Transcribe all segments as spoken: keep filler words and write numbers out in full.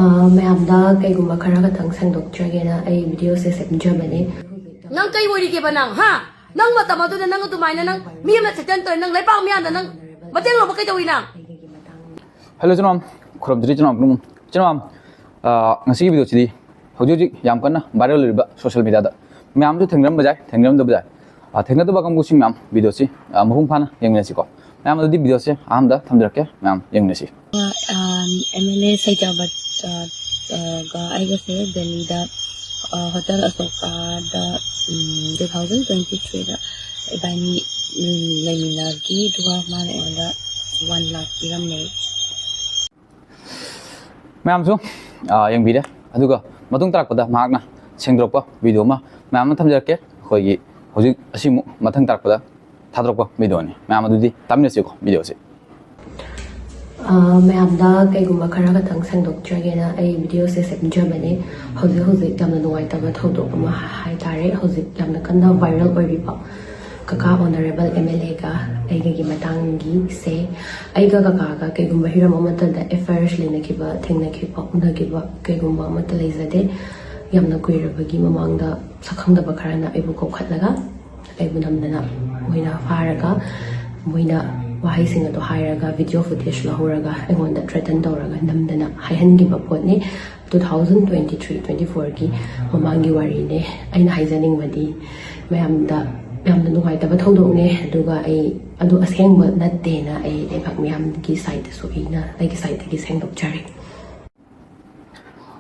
ꯑ, ꯃꯌꯥꯝꯗ ꯀꯩꯒꯨꯝꯕ ꯈꯔ ꯈꯛꯇꯪ ꯁꯦꯡꯗꯣꯛꯆꯒꯦꯅ ꯑꯩ ꯚꯤꯗꯤꯑꯣꯁꯦ ꯁꯦꯝꯖꯕꯅꯦ꯫ ꯅꯪ ꯀꯩ ꯑꯣꯏꯔꯤꯒꯦꯕ ꯅꯪ, ꯍꯥ? ꯅꯪ ꯃꯇꯝ ꯑꯗꯨꯗ ꯅꯪ ꯑꯗꯨꯃꯥꯏꯅ ꯅꯪ ꯃꯤ ꯑꯃ ꯊꯦꯇꯟ ꯇꯧꯔꯦ, ꯅꯪ ꯂꯩꯕꯥꯛ ꯃꯤꯌꯥꯝꯗ ꯅꯪ ꯃꯇꯦꯡ ꯂꯧꯕ ꯀꯩꯗꯧꯏ ꯅꯪ? ꯍꯜꯂꯣ ꯏꯆꯤꯟ ꯏꯅꯥꯎ, ꯈꯨꯔꯨꯝꯖꯔꯤ ꯏꯆꯤꯟ ꯏꯅꯥꯎ ꯄꯨꯝꯅꯃꯛ꯫ ꯏꯆꯤꯟ ꯏꯅꯥꯎ, ꯑ, ꯉꯁꯤꯒꯤ ꯚꯤꯗꯤꯑꯣꯁꯤꯗꯤ ꯍꯧꯖꯤꯛ ꯍꯧꯖꯤꯛ ꯌꯥꯝ ꯀꯟꯅ ꯚꯥꯏꯔꯦꯜ ꯑꯣꯏꯔꯤꯕ ꯁꯣꯁꯤꯌꯦꯜ ꯃꯤꯗꯤꯌꯥꯗ ꯃꯌꯥꯝꯁꯨ ꯊꯦꯡꯅꯔꯝꯕ ꯌꯥꯏ, ꯊꯦꯡꯅꯔꯝꯗꯕ ꯌꯥꯏ꯫ ꯑ, ꯊꯦꯡꯅꯗꯕ ꯀꯥꯡꯕꯨꯁꯤꯡ ꯃꯌꯥꯝ ꯚꯤꯗꯤꯑꯣꯁꯤ, ꯑ, ꯃꯄꯨꯡ ꯐꯥꯅ ꯌꯦꯡꯃꯤꯟꯅꯁꯤꯀꯣ꯫ ꯃꯌꯥꯝ ꯑꯗꯨꯗꯤ ꯚꯤꯗꯤꯑꯣꯁꯦ ꯑꯍꯥꯟꯕꯗ ꯊꯝꯖꯔꯛꯀꯦ, ꯃꯌꯥꯝ ꯌꯦꯡꯃꯤꯟꯅꯁꯤ꯫ ꯑꯦꯝ ꯑꯦꯜ ꯑꯦ ꯁꯩꯇꯥꯕꯠ, ꯑ, ꯑ, ꯒ ꯑꯩꯒꯁꯦ ꯗꯦꯜꯂꯤꯗ, ꯑ, ꯍꯣꯇꯦꯜ ꯑꯁꯣꯀꯥꯗ, ꯎꯝ, ꯇꯨ ꯊꯥꯎꯖꯟ ꯇ꯭ꯋꯦꯟꯇꯤ ꯊ꯭ꯔꯤꯗ ꯏꯕꯥꯅꯤ, ꯎꯝ, ꯂꯩꯃꯤꯟꯅꯈꯤ꯫ ꯑꯗꯨꯒ ꯃꯥꯅ ꯑꯩꯉꯣꯟꯗ ꯋꯥꯟ ꯂꯥꯛ ꯄꯤꯔꯝꯃꯦ꯫ ꯃꯌꯥꯝꯁꯨ, ꯑ, ꯌꯦꯡꯕꯤꯔꯦ꯫ ꯑꯗꯨꯒ ꯃꯇꯨꯡ ꯇꯥꯔꯛꯄꯗ ꯃꯍꯥꯛꯅ ꯁꯦꯡꯗꯣꯔꯛꯄ ꯚꯤꯗꯤꯑꯣ ꯑꯃ ꯃꯌꯥꯝ ꯑꯃ ꯊꯝꯖꯔꯛꯀꯦ꯫ ꯑꯩꯈꯣꯏꯒꯤ ꯍꯧꯖꯤꯛ ꯑꯁꯤꯃꯨꯛ ꯃꯊꯪ ꯇꯥꯔꯛꯄꯗ ꯊꯥꯗꯣꯔꯛꯄ ꯚꯤꯗꯤꯑꯣꯅꯤ꯫ ꯃꯌꯥꯝ ꯑꯗꯨꯗꯤ ꯇꯥꯃꯤꯟꯅꯁꯤꯀꯣ ꯚꯤꯗꯤꯑꯣꯁꯦ꯫ ꯑ, ꯃꯌꯥꯝꯗ ꯀꯩꯒꯨꯝꯕ ꯈꯔ ꯈꯛꯇꯪ ꯁꯦꯡꯗꯣꯛꯆꯒꯦꯅ ꯑꯩ ꯚꯤꯗꯤꯑꯣꯁꯦ ꯁꯦꯝꯖꯕꯅꯦ꯫ ꯍꯧꯖꯤꯛ ꯍꯧꯖꯤꯛ ꯌꯥꯝꯅ ꯅꯨꯡꯉꯥꯏꯇꯕ ꯊꯧꯗꯣꯛ ꯑꯃ ꯍꯥꯏ ꯇꯥꯔꯦ, ꯍꯧꯖꯤꯛ ꯌꯥꯝꯅ ꯀꯟꯅ ꯚꯥꯏꯔꯦꯜ ꯑꯣꯏꯔꯤꯕ ꯀꯀꯥ ꯑꯣꯅꯔꯦꯕꯜ ꯑꯦꯝ ꯑꯦꯜ ꯑꯦꯒ ꯑꯩꯒꯒꯤ ꯃꯇꯥꯡꯒꯤꯁꯦ꯫ ꯑꯩꯒ ꯀꯀꯥꯒ ꯀꯩꯒꯨꯝꯕ ꯍꯤꯔꯝ ꯑꯃꯠꯇꯗ ꯑꯦꯐ ꯑꯥꯏ ꯑꯥꯔꯁ ꯂꯩꯅꯈꯤꯕ, ꯊꯦꯡꯅꯈꯤꯕ, ꯎꯅꯈꯤꯕ ꯀꯩꯒꯨꯝꯕ ꯑꯃꯠꯇ ꯂꯩꯖꯗꯦ꯫ ꯌꯥꯝꯅ ꯀꯨꯏꯔꯕꯒꯤ ꯃꯃꯥꯡꯗ ꯁꯛꯈꯪꯗꯕ ꯈꯔꯅ ꯑꯩꯕꯨ ꯀꯧꯈꯠꯂꯒ ꯑꯩꯕꯨ ꯅꯝꯗꯅ ꯃꯣꯏꯅ ꯐꯥꯔꯒ, ꯃꯣꯏꯅ ꯋꯥꯍꯩꯁꯤꯡ ꯑꯗꯣ ꯍꯥꯏꯔꯒ, ꯚꯤꯗꯤꯑꯣ ꯐꯨꯇꯦꯖ ꯂꯧꯍꯧꯔꯒ ꯑꯩꯉꯣꯟꯗ ꯊ꯭ꯔꯦꯇꯟ ꯇꯧꯔꯒ ꯅꯝꯗꯅ ꯍꯥꯏꯍꯟꯈꯤꯕ ꯄꯣꯠꯅꯤ꯫ Two thousand twenty three twenty ꯐꯣꯔꯒꯤ ꯃꯃꯥꯡꯒꯤ ꯋꯥꯔꯤꯅꯦ꯫ ꯑꯩꯅ ꯍꯥꯏꯖꯅꯤꯡꯕꯗꯤ ꯃꯌꯥꯝꯗ ꯌꯥꯝꯅ ꯅꯨꯡꯉꯥꯏꯇꯕ ꯊꯧꯗꯣꯛꯅꯦ, ꯑꯗꯨꯒ ꯑꯩ ꯑꯗꯨ ꯑꯁꯦꯡꯕ ꯅꯠꯇꯦꯅ ꯑꯩ ꯂꯩꯕꯥꯛ ꯃꯤꯌꯥꯝꯒꯤ ꯁꯥꯏꯠꯇꯁꯨ ꯑꯩꯅ ꯑꯩꯒꯤ ꯁꯥꯏꯠꯇꯒꯤ ꯁꯦꯡꯗꯣꯛꯆꯔꯤ꯫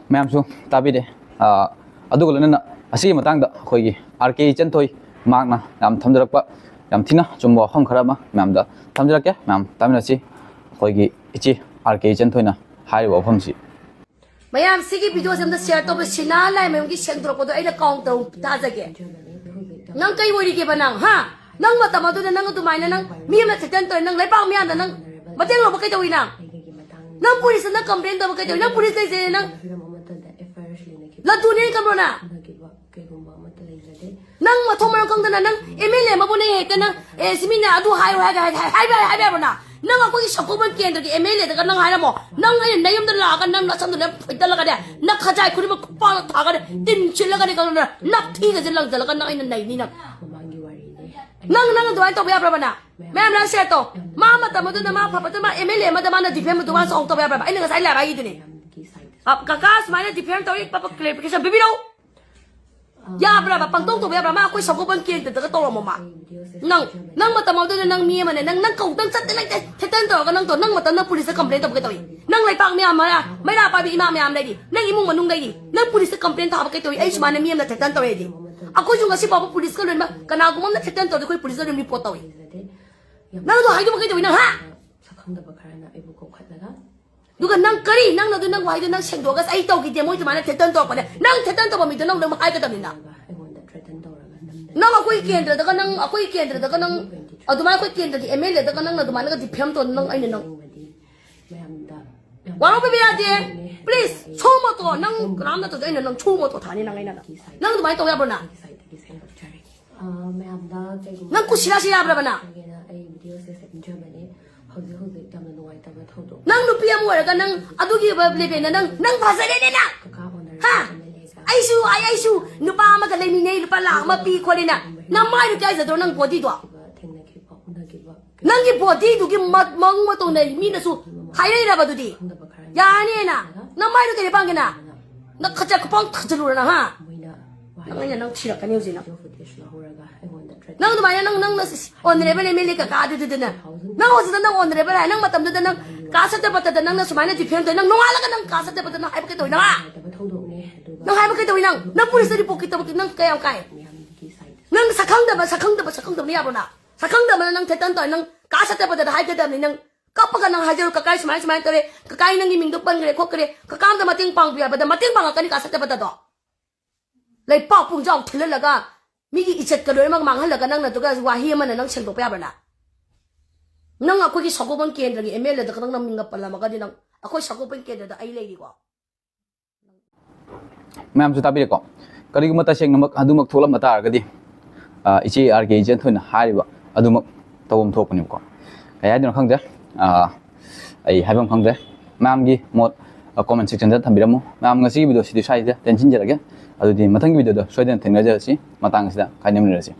ꯃꯌꯥꯝꯁꯨ ꯇꯥꯕꯤꯔꯦ꯫ ꯑ, ꯑꯗꯨꯒ ꯂꯣꯏꯅꯅ ꯑꯁꯤꯒꯤ ꯃꯇꯥꯡꯗ ꯑꯩꯈꯣꯏꯒꯤ ꯑꯥꯔ ꯀꯦ ꯏꯆꯟꯊꯣꯏ ꯃꯍꯥꯛꯅ ꯌꯥꯝ ꯊꯝꯖꯔꯛꯄ ꯌꯥꯝ ꯊꯤꯅ ꯆꯨꯝꯕ ꯋꯥꯐꯝ ꯈꯔ ꯑꯃ ꯃꯌꯥꯝꯗ ꯊꯝꯖꯔꯛꯀꯦ꯫ ꯃꯌꯥꯝ ꯇꯥꯃꯤꯟꯅꯁꯤ꯫ ꯑꯩꯈꯣꯏꯒꯤ ꯏꯆꯦ ꯑꯥꯔ ꯀꯦ ꯏꯆꯟꯊꯣꯏꯅ ꯍꯥꯏꯔꯤꯕ ꯋꯥꯐꯝꯁꯤ꯫ ꯃꯌꯥꯝ ꯁꯤꯒꯤ ꯚꯤꯗꯤꯑꯣꯁꯦ ꯑꯝꯇ ꯁꯤꯌꯔ ꯇꯧꯕ, ꯁꯤꯅꯥ ꯂꯥꯏꯃꯌꯨꯝꯒꯤ ꯁꯦꯡꯗꯣꯔꯛꯄꯗꯣ ꯑꯩꯅ ꯀꯥꯎꯟ ꯇꯧ ꯇꯥꯖꯒꯦ꯫ ꯅꯪ ꯀꯩ ꯑꯣꯏꯔꯤꯒꯦꯕ ꯅꯪ, ꯍꯥ? ꯅꯪ ꯃꯇꯝ ꯑꯗꯨꯗ ꯅꯪ ꯑꯗꯨꯃꯥꯏꯅ ꯅꯪ ꯃꯤ ꯑꯃ ꯊꯦꯇꯟ ꯇꯧꯔꯦ, ꯅꯪ ꯂꯩꯕꯥꯛ ꯃꯤꯌꯥꯝꯗ ꯅꯪ ꯃꯇꯦꯡ ꯂꯧꯕ ꯀꯩꯗꯧꯏ ꯅꯪ? ꯅꯪ ꯄꯨꯂꯤꯁꯇ ꯅꯪ ꯀꯝꯄ꯭ꯂꯦꯟ ꯇꯧꯕ ꯀꯩꯗꯧꯏ? ꯅꯪ ꯄꯨꯂꯤꯁ ꯂꯩꯖꯩ ꯅꯪ? ꯂꯟꯊꯨꯅꯦ ꯀꯝꯕ꯭ꯔꯣ ꯅꯪ? ꯅꯪ ꯃꯊꯣꯡ ꯃꯔꯝ ꯈꯪꯗꯅ ꯅꯪ ꯑꯦꯝ ꯑꯦꯜ ꯑꯦ ꯑꯃꯕꯨ ꯅꯪ ꯍꯦꯛꯇ ꯅꯪ, "ꯑꯦ, ꯁꯤ ꯃꯤꯅ ꯑꯗꯨ ꯍꯥꯏꯌꯨ" ꯍꯥꯏꯒ ꯍꯥꯏ-, ꯍꯥꯏ-, ꯍꯥꯏꯕ, ꯍꯥꯏꯕ ꯌꯥꯕ꯭ꯔꯣ ꯅꯪ? ꯅꯪ ꯑꯩꯈꯣꯏꯒꯤ ꯁꯒꯣꯜꯕꯟ ꯀꯦꯟꯗ꯭ꯔꯒꯤ ꯑꯦꯝ ꯑꯦꯜ ꯑꯦꯗꯒ ꯅꯪ ꯍꯥꯏꯔꯝꯃꯣ, ꯅꯪ ꯑꯩꯅ ꯅꯌꯨꯝꯗ ꯂꯥꯛꯑꯒ ꯅꯪ ꯅꯁꯝꯗꯨ ꯂꯣꯏ ꯐꯣꯏꯗꯠꯂꯒꯅꯦ, ꯅꯈꯖꯥꯏ ꯈꯨꯗꯤꯡꯃꯛ ꯈꯨꯄꯥꯛꯅ ꯊꯥꯒꯅꯤ, ꯇꯤꯟ ꯁꯤꯠꯂꯒꯅꯤ, ꯈꯪꯉꯕ꯭ꯔꯥ? ꯅꯞꯊꯤꯒꯁꯦ ꯂꯪꯁꯤꯜꯂꯒ ꯅꯪ ꯑꯩꯅ ꯅꯩꯅꯤ ꯅꯪ꯫ ꯃꯃꯥꯡꯒꯤ ꯋꯥꯔꯤꯅꯦ꯫ ꯅꯪ, ꯅꯪ ꯑꯗꯨꯃꯥꯏꯅ ꯇꯧꯕ ꯌꯥꯕ꯭ꯔꯕ ꯅꯪ? ꯃꯌꯥꯝ ꯂꯥꯏ ꯁꯦꯠꯇꯣ꯫ ꯃꯥ ꯃꯇꯝ ꯑꯗꯨꯗ ꯃꯥ ꯐꯕꯗ ꯃꯥ ꯑꯦꯝ ꯑꯦꯜ ꯑꯦ ꯑꯃꯗ ꯃꯥꯅ ꯗꯤꯐꯦꯝ ꯑꯗꯨꯃꯥꯏꯅ ꯆꯥꯎ ꯇꯧꯕ ꯌꯥꯕ꯭ꯔꯕ? ꯑꯩꯅ ꯉꯁꯥꯏ ꯂꯥꯏꯔꯥꯏꯒꯤꯗꯨꯅꯦ꯫ ꯑ, ꯀꯀꯥ ꯁꯨꯃꯥꯏꯅ ꯗꯤꯐꯦꯝ ꯇꯧꯏ, ꯄꯞ ꯀ꯭ꯂꯦꯔꯤꯐꯤꯀꯦꯁꯟ ꯄꯤꯕꯤꯔꯛꯎ꯫ ꯌꯥꯕ꯭ꯔꯕ? ꯄꯪꯇꯧ ꯇꯧꯕ ꯌꯥꯕ꯭ꯔꯥ? ꯃꯥ ꯑꯩꯈꯣꯏ ꯁꯒꯣꯜꯕꯟ ꯀꯦꯟꯗ꯭ꯔꯗꯒ ꯇꯧꯔꯝꯃꯣ ꯃꯥ꯫ ꯅꯪ, ꯅꯪ ꯃꯇꯝ ꯑꯗꯨꯗ ꯅꯪ ꯃꯤ ꯑꯃꯅꯦ, ꯅꯪ, ꯅꯪ ꯀꯧꯗꯪ ꯆꯠꯇꯦ ꯂꯩꯇꯦ, ꯊꯦꯇꯟ ꯇꯧꯔꯒ ꯅꯪ ꯇꯧ, ꯅꯪ ꯃꯇꯝꯗ ꯄꯨꯂꯤꯁꯇ ꯀꯝꯄ꯭ꯂꯦꯟ ꯇꯧꯕ ꯀꯩ ꯇꯧꯏ? ꯅꯪ ꯂꯩꯄꯥꯛ ꯃꯌꯥꯝ ꯃꯔꯥ, ꯃꯩꯔꯥ ꯄꯥꯏꯕꯤ ꯏꯃꯥ ꯃꯌꯥꯝ ꯂꯩꯔꯤ, ꯅꯪ ꯏꯃꯨꯡ ꯃꯅꯨꯡ ꯂꯩꯔꯤ, ꯅꯪ ꯄꯨꯂꯤꯁꯇ ꯀꯝꯄ꯭ꯂꯦꯟ ꯊꯥꯕ ꯀꯩ ꯇꯧꯏ? ꯑꯩ ꯁꯨꯃꯥꯏꯅ ꯃꯤ ꯑꯃꯅ ꯊꯦꯇꯟ ꯇꯧꯔꯦꯗꯤ꯫ ꯑꯩꯈꯣꯏꯁꯨ ꯉꯁꯤ ꯐꯥꯎꯕ ꯄꯨꯂꯤꯁꯀ ꯂꯣꯏꯅꯃꯛ ꯀꯅꯥꯒꯨꯝꯕ ꯑꯃꯅ ꯊꯦꯇꯟ ꯇꯧꯔꯗꯤ ꯑꯩꯈꯣꯏ ꯄꯨꯂꯤꯁꯇ ꯑꯗꯨꯝ ꯔꯤꯄꯣꯔꯠ ꯇꯧꯏ꯫ ꯅꯪ ꯑꯗꯨ ꯍꯥꯏꯗꯨꯕꯨ ꯀꯩꯗꯧꯏ ꯅꯪ, ꯍꯥ? ꯁꯛꯈꯪꯗꯕ ꯈꯔꯅ ꯑꯩꯕꯨ ꯀꯧꯈꯠꯂꯒ ꯑꯗꯨꯒ ꯅꯪ ꯀꯔꯤ, ꯅꯪꯅ ꯑꯗꯨ ꯅꯪ ꯋꯥꯍꯩꯗꯣ ꯅꯪ ꯁꯦꯡꯗꯣꯛꯑꯒ ꯑꯩ ꯇꯧꯈꯤꯗꯦ, ꯃꯣꯏ ꯑꯗꯨꯃꯥꯏꯅ ꯊꯦꯇꯟ ꯇꯧꯔꯛꯄꯅꯦ꯫ ꯅꯪ ꯊꯦꯇꯟ ꯇꯧꯕ ꯃꯤꯗꯣ ꯅꯪ ꯑꯗꯨꯝ ꯍꯥꯏꯒꯗꯕꯅꯤꯅ꯫ ꯑꯩꯉꯣꯟꯗ ꯊ꯭ꯔꯦꯇꯟ ꯇꯧꯔꯒ ꯅꯝꯗꯅ ꯅꯪ ꯑꯩꯈꯣꯏ ꯀꯦꯟꯗ꯭ꯔꯗꯒ ꯅꯪ, ꯑꯩꯈꯣꯏ ꯀꯦꯟꯗ꯭ꯔꯗꯒ ꯅꯪ, ꯑꯗꯨꯃꯥꯏꯅ ꯑꯩꯈꯣꯏ ꯀꯦꯟꯗ꯭ꯔꯒꯤ ꯑꯦꯝ ꯑꯦꯜ ꯑꯦꯗꯒ ꯅꯪꯅ ꯑꯗꯨꯃꯥꯏꯅꯒ ꯗꯤꯐꯦꯝ ꯇꯧ ꯅꯪ ꯑꯩꯅ ꯅꯪ ꯃꯌꯥꯝꯗ ꯌꯥꯝ ꯋꯥꯔꯧꯕꯤꯕ ꯌꯥꯗꯦ꯫ ꯄ꯭ꯂꯤꯖ, ꯁꯣ ꯃꯣꯇꯣ, ꯅꯪ ꯀꯅꯥꯝ ꯅꯠꯇ꯭ꯔꯁꯨ ꯑꯩꯅ ꯅꯪ ꯁꯣ ꯃꯣꯇꯣ ꯊꯥꯅꯤ ꯅꯪ ꯑꯩꯅ ꯅꯪ꯫ ꯅꯪ ꯑꯗꯨꯃꯥꯏꯅ ꯇꯧ ꯌꯥꯕ꯭ꯔꯣ ꯅꯪ? ꯑꯩꯒꯤ ꯁꯥꯏꯠꯇꯒꯤ ꯁꯦꯝꯗꯣꯛꯆꯔꯤ꯫ ꯑ, ꯃꯌꯥꯝꯗ ꯀꯩꯒꯨꯝꯕ ꯅꯪ ꯀꯨꯁꯤꯔꯥꯁꯤ ꯌꯥꯕ꯭ꯔꯕ ꯅꯪ? ꯇꯧꯒꯦꯅ ꯑꯩ ꯚꯤꯗꯤꯑꯣꯁꯦ ꯁꯦꯝꯖꯕꯅꯦ꯫ ꯍꯧꯖꯤꯛ ꯍꯧꯖꯤꯛ ꯌꯥꯝꯅ ꯅꯨꯡꯉꯥꯏꯇꯕ ꯊꯧꯗꯣꯛ꯫ ꯅꯪ ꯅꯨꯄꯤ ꯑꯃ ꯑꯣꯏꯔꯒ ꯅꯪ ꯑꯗꯨꯒꯤ ꯂꯦꯕꯦꯜꯗ ꯅꯪ, ꯅꯪ ꯐꯖꯔꯦꯅꯦ ꯅꯪ꯫ ꯀꯀꯥ ꯑꯣꯅꯔ ꯍꯥ? ꯑꯦꯝ ꯑꯦꯜ ꯑꯦꯒ ꯑꯩꯁꯨ, ꯑꯩ, ꯑꯩꯁꯨ ꯅꯨꯄꯥ ꯑꯃꯒ ꯂꯩꯃꯤꯟꯅꯩ, ꯂꯨꯄꯥ ꯂꯥꯛ ꯑꯃ ꯄꯤ ꯈꯣꯠꯂꯤꯅ꯫ ꯅꯃꯥꯏꯗꯨ ꯀꯥꯏꯖꯗ꯭ꯔꯣ ꯅꯪ ꯕꯣꯗꯤꯗꯣ? ꯊꯦꯡꯅꯈꯤꯕ, ꯎꯅꯈꯤꯕ ꯅꯪꯒꯤ ꯕꯣꯗꯤꯗꯨꯒꯤ ꯃ-, ꯃꯑꯣꯡ ꯃꯇꯧꯅ ꯃꯤꯅꯁꯨ ꯍꯥꯏꯔꯛꯏꯔꯕ ꯑꯗꯨꯗꯤ? ꯈꯪꯗꯕ ꯈꯔ ꯌꯥꯔꯅꯤꯅ? ꯅꯃꯥꯏꯗꯨ ꯀꯔꯤ ꯄꯥꯡꯒꯦꯅ? ꯅꯪ ꯈꯖ ꯈꯄꯥꯡ ꯊꯥꯖꯤꯜꯂꯨꯔꯅ, ꯍꯥ? ꯃꯣꯏꯅ ꯅꯪ ꯑꯩꯅ ꯅꯪ ꯊꯤꯔꯛꯀꯅꯤ ꯍꯧꯖꯤꯛ ꯅꯪ꯫ ꯚꯤꯗꯤꯑꯣ ꯐꯨꯇꯦꯖ ꯂꯧꯍꯧꯔꯒ ꯑꯩꯉꯣꯟꯗ ꯊ꯭ꯔꯦꯠ ꯅꯪ ꯑꯗꯨꯃꯥꯏꯅ ꯅꯪ, ꯅꯪꯅ ꯁꯤ-, ꯑꯣꯅꯔꯦꯕꯜ ꯑꯦꯝ ꯑꯦꯜ ꯑꯦ ꯀꯀꯥ ꯑꯗꯨꯗꯨꯅ ꯅꯪ ꯍꯧꯖꯤꯛꯇ ꯅꯪ ꯑꯣꯅꯔꯦꯕꯜ ꯍꯥꯏ, ꯅꯪ ꯃꯇꯝꯗꯨꯗ ꯅꯪ ꯀꯥ ꯁꯠꯇꯄꯇꯗ ꯅꯪꯅ ꯁꯨꯃꯥꯏꯅ ꯗꯤꯐꯦꯝ ꯇꯧꯋꯤ, ꯅꯪ ꯅꯣꯡꯉꯥꯜꯂꯒ ꯅꯪ ꯀꯥ ꯁꯠꯇꯄꯇ ꯅꯪ ꯍꯥꯏꯕ ꯀꯩꯗꯧꯋꯤ ꯅꯪ, ꯍꯥ? ꯅꯨꯡꯉꯥꯏꯇꯕ ꯊꯧꯗꯣꯛꯅꯦ꯫ ꯑꯗꯨꯒ ꯅꯪ ꯍꯥꯏꯕ ꯀꯩꯗꯧꯋꯤ ꯅꯪ? ꯅꯪ ꯄꯨꯂꯤꯁꯇ ꯔꯤꯄꯣꯔꯠ ꯀꯩꯗꯧꯕꯒꯤ ꯅꯪ ꯀꯌꯥꯝ ꯀꯥꯏ? ꯃꯌꯥꯝꯒꯤ ꯁꯥꯏꯠ ꯅꯪ ꯁꯛꯈꯪꯗꯕ, ꯁꯛꯈꯪꯗꯕ, ꯁꯛꯈꯪꯗꯕꯅ ꯌꯥꯕ꯭ꯔꯣ ꯅꯪ? ꯁꯛꯈꯪꯗꯕꯅ ꯅꯪ ꯊꯦꯇꯟ ꯇꯧꯋꯦ, ꯅꯪ ꯀꯥ ꯁꯠꯇꯄꯇꯗ ꯍꯥꯏꯒꯗꯕꯅꯤ, ꯅꯪ ꯀꯞꯄꯒ ꯅꯪ ꯍꯥꯏꯖꯔꯣ, "ꯀꯀꯥꯏ ꯁꯨꯃꯥꯏ ꯁꯨꯃꯥꯏꯅ ꯇꯧꯔꯦ, ꯀꯀꯥꯏ ꯅꯪꯒꯤ ꯃꯤꯡꯗꯣ ꯄꯟꯈ꯭ꯔꯦ ꯈꯣꯠꯈ꯭ꯔꯦ, ꯀꯀꯥ ꯑꯝꯇ ꯃꯇꯦꯡ ꯄꯥꯡꯕꯤꯌꯨ" ꯍꯥꯏꯕꯗ ꯃꯇꯦꯡ ꯄꯥꯡꯉꯛꯀꯅꯤ ꯀꯥ ꯁꯠꯇꯄꯇꯗꯣ? ꯂꯩꯄꯥꯛ ꯄꯨꯡꯖꯥꯎ ꯊꯤꯜꯍꯜꯂꯒ ꯃꯤꯒꯤ ꯏꯖꯠꯀ ꯂꯣꯏꯅꯃꯛ ꯃꯥꯡꯍꯜꯂꯒ ꯅꯪꯅ ꯑꯗꯨꯒ ꯋꯥꯍꯩ ꯑꯃꯅ ꯅꯪ ꯁꯦꯡꯗꯣꯛꯄ ꯌꯥꯕ꯭ꯔꯥ ꯅꯪ? ꯅꯪ ꯑꯩꯈꯣꯏꯒꯤ ꯁꯒꯣꯜꯕꯟ ꯀꯦꯟꯗ꯭ꯔꯒꯤ ꯑꯦꯝ ꯑꯦꯜ ꯑꯦꯗ ꯈꯛꯇꯪ ꯅꯪ ꯃꯤꯡꯒ ꯄꯜꯂꯝꯃꯒꯗꯤ ꯅꯪ ꯑꯩꯈꯣꯏ ꯁꯒꯣꯜꯕꯟ ꯀꯦꯟꯗ꯭ꯔꯗ ꯑꯩ ꯂꯩꯔꯤꯀꯣ꯫ ꯃꯌꯥꯝꯁꯨ ꯇꯥꯕꯤꯔꯦꯀꯣ? ꯀꯔꯤꯒꯨꯝꯕ ꯇꯁꯦꯡꯅꯃꯛ ꯑꯗꯨꯃꯛ ꯊꯣꯛꯂꯝꯕ ꯇꯥꯔꯒꯗꯤ, ꯑ, ꯏꯆꯦ ꯑꯥꯔ ꯀꯦ ꯏꯆꯟꯊꯣꯏꯅ ꯍꯥꯏꯔꯤꯕ ꯑꯗꯨꯃꯛ ꯇꯧꯐꯝ ꯊꯣꯛꯄꯅꯦꯕꯀꯣ꯫ ꯀꯩ ꯍꯥꯏꯗꯣꯏꯅꯣ ꯈꯪꯗꯦ꯫ ꯑꯥ, ꯑꯩ ꯍꯥꯏꯐꯝ ꯈꯪꯗ꯭ꯔꯦ꯫ ꯃꯌꯥꯝꯒꯤ ꯃꯣꯠ, ꯑ, comment section ꯗ ꯊꯝꯕꯤꯔꯝꯃꯨ꯫ ꯃꯌꯥꯝ, ꯉꯁꯤꯒꯤ video ꯁꯤꯗꯤ ꯁ꯭ꯋꯥꯏꯁꯤꯗ ꯇꯦꯟꯁꯤꯟꯖꯔꯒꯦ꯫ ꯑꯗꯨꯗꯤ ꯃꯊꯪꯒꯤ video ꯗ ꯁꯣꯏꯗꯅ ꯊꯦꯡꯅꯖꯔꯁꯤ꯫ ꯃꯇꯥꯡꯁꯤꯗ ꯀꯥꯏꯅꯃꯤꯟꯅꯔꯁꯤ꯫